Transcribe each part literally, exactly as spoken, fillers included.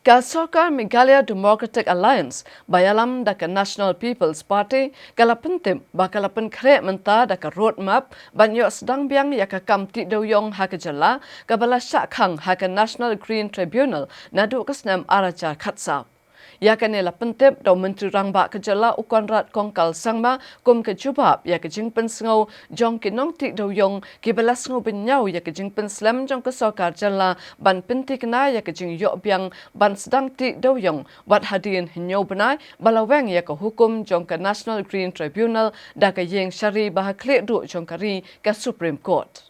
Ka Sorkar Meghalaya Democratic Alliance ba ïalam da ka National People's Party ka la pyntip ba ka la pynkhreh mynta da ka roadmap ban ïoh sdang biang ïa ka kam tih dewïong ha ka jylla kaba la shah khang ha ka National Green Tribunal naduh ka snem ar hajar khatsaw. Ïa kane la pyntip da u Myntri Rangbah ka jylla u Conrad Kongkal Sangma kum ka jubab ïa ka jingpynsngew jong ki nongtih dewïong kiba la sngew bynñiaw ïa ka jingpynslem jong ka sorkar jylla ban pynthikna ïa ka jingïoh biang ban sdang tih dewïong wat hadien hynñiew bnai ba la weng ïa ka hukum jong ka National Green Tribunal da ka ïing shari ba ha khlieh duh jong ka ri, ka Supreme Court.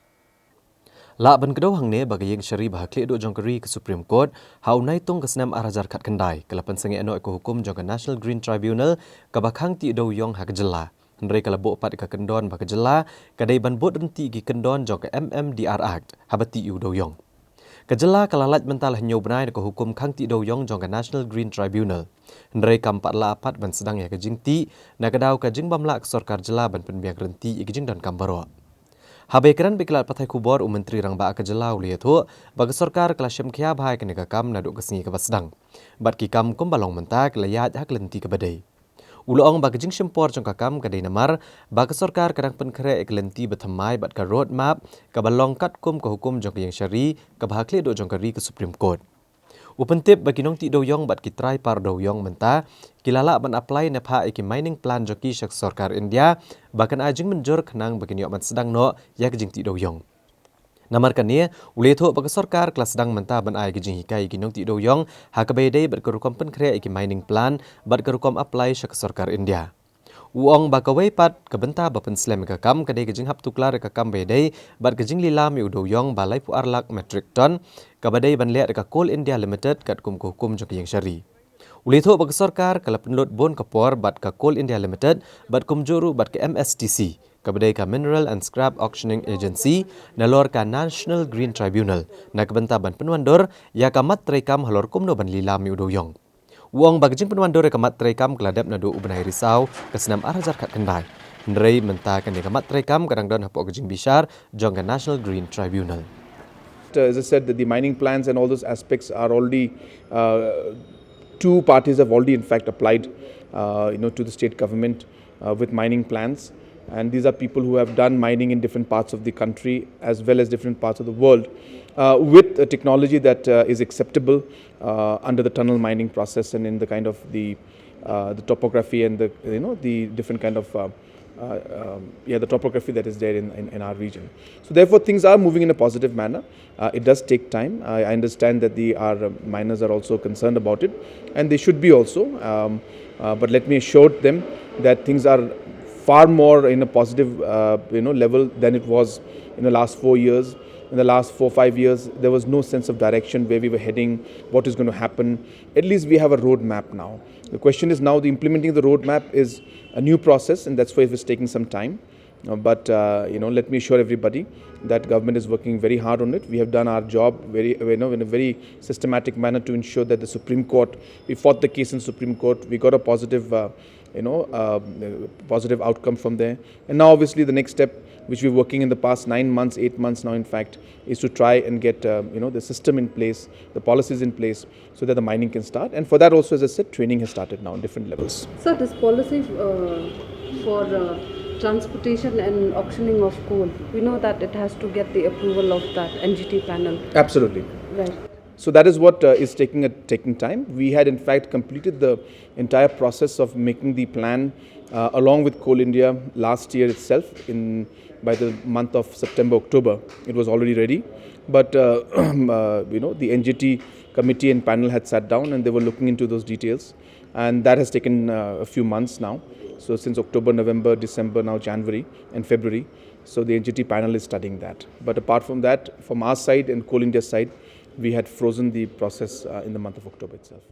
Lah ban kdew hangne ba ka ïing shari ba ha khlieh duh jong ka ri, ka Supreme Court, ha u Naitung ka snem ar hajar khatkhyndai ka la pynsangeh noh ïa ka hukum jong ka National Green Tribunal kaba khang tih dewïong ha ka jylla. Hynrei ka la buh pat ïa ka kyndon ba ka jylla ka dei ban bud ryntih ïa ki kyndon jong ka M M D R Act haba tih ïa u dewïong. Ka jylla ka la lait mynta la hynñiew bnai na ka hukum khang tih dewïong jong ka National Green Tribunal. Hynrei kam pat lah pat ban sdang ïa ka jingtih na ka daw ka jingbym lah ka sorkar jylla ban pynbiang ryntih ïa ka jingdonkam baroh. Haba ïakren bad ki lad pathai khubor, u Myntri Rangbah ka jylla u la ïathuh ba ka sorkar ka la shim khia bha ïa kane ka kam naduh ka sngi kaba sdang, bad ki kam kumba long mynta ki la ïaid ha ka lynti kaba dei. U la ong ba ka jingshim por jong ka kam ka dei namar ba ka sorkar ka dang pynkhreh ïa ka lynti ba thymmai bad ka roadmap kaba long katkum ka hukum jong ka ïing shari kaba ha khlieh duh jong ka ri, ka Supreme Court. U pyntip ba ki nongtih dewïong bad ki trai par dewïong mynta ki la lah ban apply na phah ïa ki mining plan jong ki sha ka sorkar India ba kan ai jingmynjur khnang ba kin ïoh ban sdang noh ïa ka jingtih dewïong. Namar kane, u la ïathuh ba ka sorkar ka la sdang mynta ban ai ka jinghikai ïa ki nongtih dewïong ha kaba ïadei bad ka rukom pynkhreh ïa ki mining plan bad ka rukom apply sha ka sorkar India. U ong ba kawei pat ka bynta ba pynslem ïa ka kam ka dei ka jinghap tuklar ïa ka kam ba ïadei bad ka jinglilam ïa u dewïong ba laiphew ar lak metric ton kaba dei ban leh da ka Coal India Limited katkum ka hukum jong ka ïing shari. U la ïathuh ba ka sorkar ka la pynlut bun ka por bad ka Coal India Limited bad kumjuh ruh bad ka M S T C, kaba dei ka Mineral and Scrap Auctioning Agency, nalor ka National Green Tribunal na ka bynta ban pynwandur ïa ka mat treikam halor kumno ban lilam ïa u dewïong. U ong ba ka jingpynwandur ïa ka mat treikam ka la dep naduh u bnai Risaw ka snem ar hajar khatkhyndai. Hynrei mynta kane ka mat treikam ka dang don hapoh ka jingbishar jong ka National Green Tribunal. Uh, as I said, that the mining plans and all those aspects are already, uh, two parties have already, in fact, applied, uh, you know, to the state government, uh, with mining plans. And these are people who have done mining in different parts of the country as well as different parts of the world, uh, with a technology that, uh, is acceptable, uh, under the tunnel mining process and in the kind of the, uh, the topography and the, you know, the different kind of, uh, uh, um, yeah, the topography that is there in, in, in our region. So therefore, things are moving in a positive manner. Uh, it does take time. I, I understand that the, our, uh, miners are also concerned about it, and they should be also. Um, uh, but let me assure them that things are far more in a positive, uh, you know, level than it was in the last four years. In the last four, five years, there was no sense of direction, where we were heading, what is going to happen. At least we have a roadmap now. The question is now, the implementing the roadmap is a new process, and that's why it was taking some time. Uh, but, uh, you know, let me assure everybody that government is working very hard on it. We have done our job very, you know, in a very systematic manner to ensure that the Supreme Court, we fought the case in Supreme Court, we got a positive, uh, you know, uh, positive outcome from there. And now, obviously, the next step, which we're working in the past nine months, eight months now, in fact, is to try and get, uh, you know, the system in place, the policies in place, so that the mining can start. And for that also, as I said, training has started now on different levels. So this policy, uh, for, uh, transportation and auctioning of coal, we know that it has to get the approval of that N G T panel. Absolutely. Right. So that is what, uh, is taking a, taking time. We had in fact completed the entire process of making the plan, uh, along with Coal India last year itself. In, by the month of September, October, it was already ready. But, uh, uh, you know, the N G T committee and panel had sat down and they were looking into those details. And that has taken, uh, a few months now. So since October, November, December, now January and February. So the N G T panel is studying that. But apart from that, from our side and Coal India side, we had frozen the process, uh, in the month of October itself.